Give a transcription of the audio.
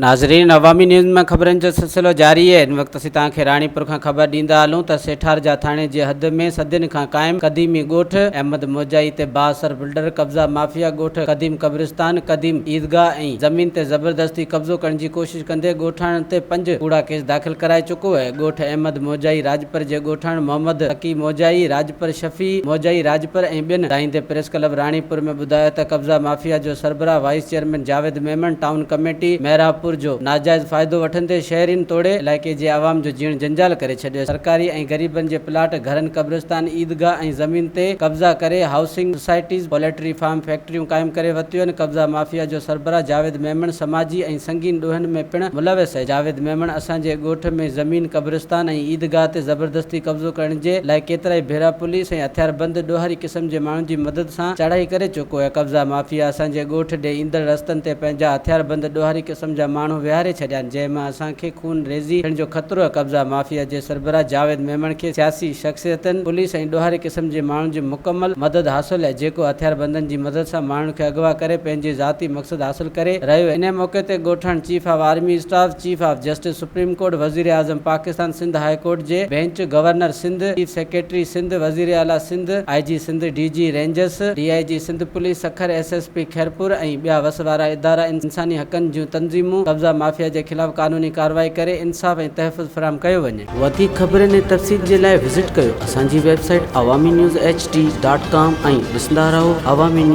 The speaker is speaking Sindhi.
ناظرين عوامي نيوز ۾ خبرن جو سلسلو جاري آهي هن وقت اسين توهان کي راڻيپور کان خبر ڏيندا هلون ته سيٺارجا ٿاڻي جي حد ۾ صدين کان قائم قديمي ڳوٺ احمد موجائي تي بااثر بلڊر قبضا مافيا ڳوٺ قديم قبرستان قديم عيدگاهه ۽ زمين تي زبردستي قبضو ڪرڻ جي ڪوشش ڪندي ڳوٺاڻن تي پنج ڪوڙا ڪيس داخل ڪرائي چڪو آهي ڳوٺ احمد موجائي راڄپر جي ڳوٺاڻ محمد تقي موجائي راڄپر شفيع موجائي راڄپر ۽ ٻين دانهيندي پريس ڪلب راڻيپور ۾ ٻڌايو ته قبضا مافيا جو سربراهه vice chairman Javed Memon town committee Mehrabpur جو ناجائز فائدو وٺندي شهرين توڙي علائقي جي عوام جو جيئڻ جنجال ڪري ڇڏيو سرڪاري ۽ غريبن جي پلاٽ گهرن قبرستان عيدگاهه ۽ زمين تي قبضا ڪري هائوسنگ سوسائٽيز پوليٽري فارم فيڪٽريون قائم ڪري ورتيون آهن قبضا مافيا جو سربراهه جاويد ميمڻ سماجي ۽ سنگين ڏوهن ۾ پڻ ملوث آهي جاويد ميمڻ اسان جي ڳوٺ ۾ زمين قبرستان ۽ عيدگاهه تي زبردستي قبضو ڪرڻ جي لاء ڪيترائي ڀيرا پوليس ۽ هٿياربند ڏوهاري قسم جي ماڻهن جي مدد سان چاڙهائي ڪري چڪو آهي. قبضا مافيا اسان جي ڳوٺ ڏي ايندڙ رستن تي پنهنجا هٿياربند ڏوهاري قسم جا ماڻهو ويهاري ڇڏيا آهن جنهن مان اسان کي خون ريزي ٿيڻ جو خطرو آهي. قبضا مافيا جي سربراهه جاويد ميمڻ کي سياسي شخصيتن، پوليس ۽ ڏوهاري قسم جي ماڻهن جي مڪمل مدد حاصل آهي جيڪو هٿياربندن جي مدد سان ماڻهن کي اغوا ڪري پنهنجي ذاتي مقصد حاصل ڪري رهيو آهي. انهي موقعي تي ڳوٺاڻن chief of army staff, chief of justice supreme court, وزيراعظم پاڪستان، سنڌ هاء ڪورٽ جي bench, governor Sindh, chief secretary Sindh, وزيراعليٰ Sindh, I G Sindh, D G rangers, D I G Sindh police, Sukkur S S P Khairpur ۽ ٻيا وس وارا ادارا انساني حقن جون تنظيمون قبضا مافيا جي خلاف قانوني ڪارروائي ڪري انصاف ۽ تحفظ فراهم ڪيو وڃي. وڌيڪ خبرن ۽ تفصيل جي لاء وزٽ ڪيو اسان جي website Awami news H D dot com ۽ ڏسندا رهو عوامي نيوز.